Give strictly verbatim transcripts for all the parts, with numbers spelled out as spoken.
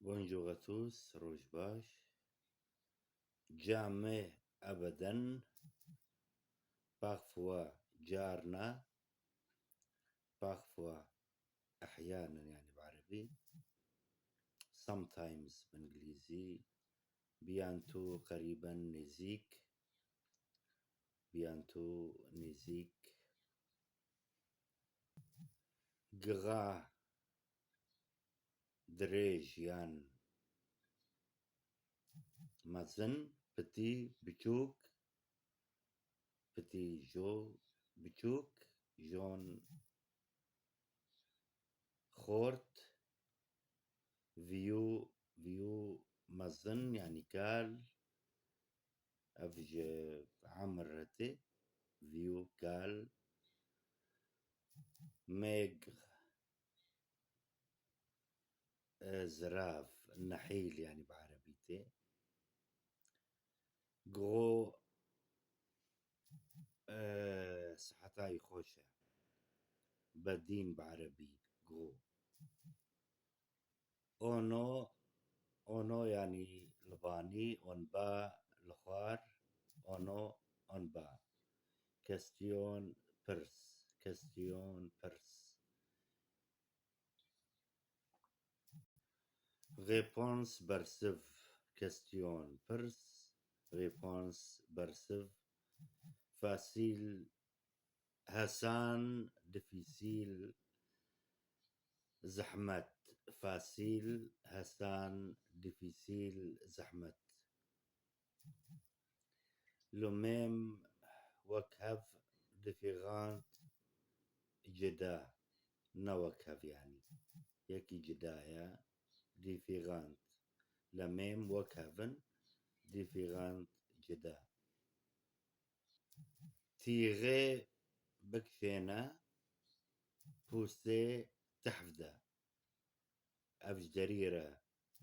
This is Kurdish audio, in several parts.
Bonjour à tous, roj baş. Jamais, ebeden. Parfois, carna. Parfois, ehyanen, yani bi erebî. Sometimes bi îngilîzî. Bientôt, qerîben, nêzîk. Bientôt, nêzîk. Gira, dirêj yan mezin, petit, biçûk, petit, jo, biçûk, jaune, xort, vieux, vieux, mezin, yani kal, ev ji emir re tê, vieux, kal, maigre, e, zirav, nehîl, yani bi erebî tê. Gros, e, siheta wî xweş e. Bedîn bi erebî, gros. Ono, ono yani li banî, on bas li xwar, ono, on bas. Question, pirs, question, pirs. Réponse, bersiv, question, pirs, réponse, bersiv, facile, hesan, difficile, zehmet, facile, hesan, difficile, zehmet. Le même, wek hev, différent, cida, ne wek hev yani. Yekî cida ye, différent. Le même, wek hev in, différent, cida. Tîxê bikişêne, pousser, tehf de. Ev ji derî re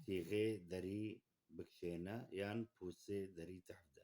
tîxê derî bikişêne yan pousser derî tehf de.